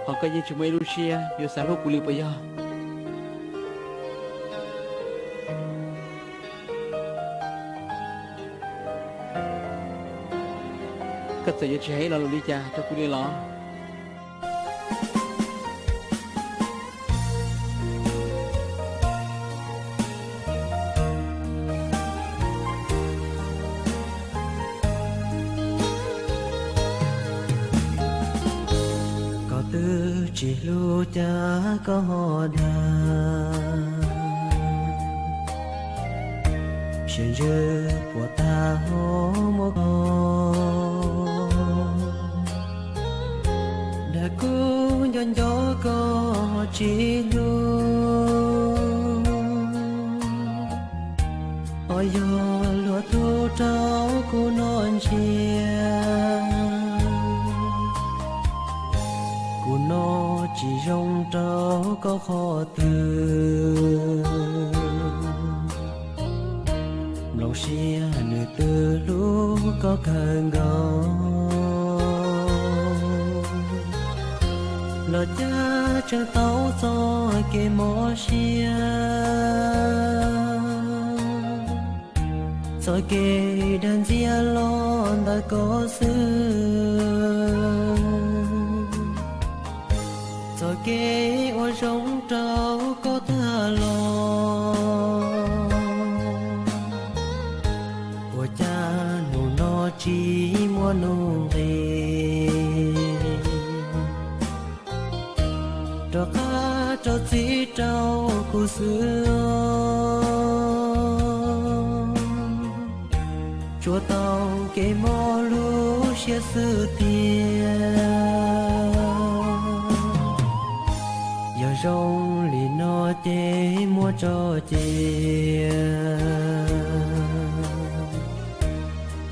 Ho koj yeej tsis muaj ib lub siab yuav xav hlub kuv li puas yog? Koj txawm yuav tsis hais ib lo lus li cas rau kuv li los? Koj twb tsis hlub cas koj ho dag, siab ntsws puas tag ho muab koj dag. Kuv nco nco koj tsis hlub, ho yog luag tug rau kuv noj ntsiav. Kuv noj tsis zoo rau koj qhov twg, nplooj siab nws twb hlub koj kawg nkaus. Los cas tseem tau txoj kev mob siab, txoj kev dag ntxias los ntawm koj xwb, txoj kev ua zoo rau koj tag los. Ua cas hnub no tsis muaj nuj nqis rov qab rau txim rau kuv xwb, tsuas tau kev mob lub siab xwb tiag. Yog zoo li no ces muab tso cia,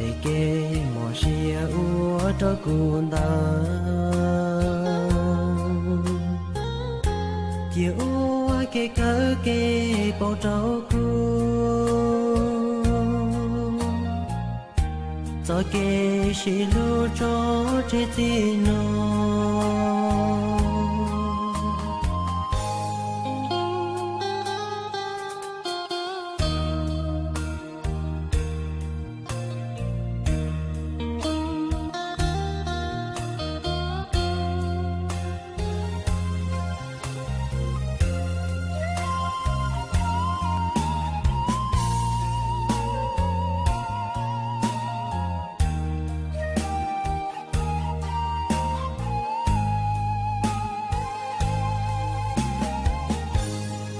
es kev mob siab ua rau kuv ntawd. Cia ua kev kawm kev paub rau kuv, txoj kev sib hlub tso tseg txij no.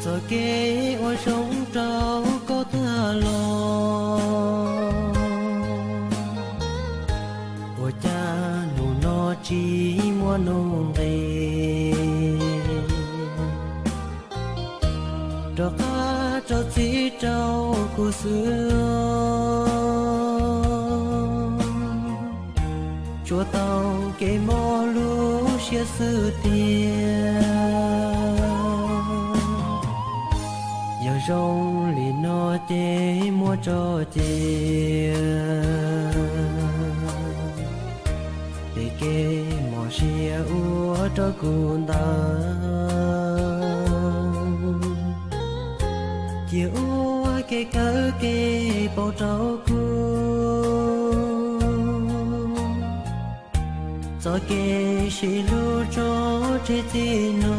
Txoj kev ua zoo rau koj tag los, ua cas hnub no tsis muaj nuj nqis rov qab rau txim rau kuv xwb, tsuas tau kev mob lub siab xwb tiag. Yog zoo li no ces muab tso cia, es kev mob siab ua rau kuv ntawd. Cia ua kev kawm kev paub rau kuv, txoj kev sib hlub tso tseg txij no.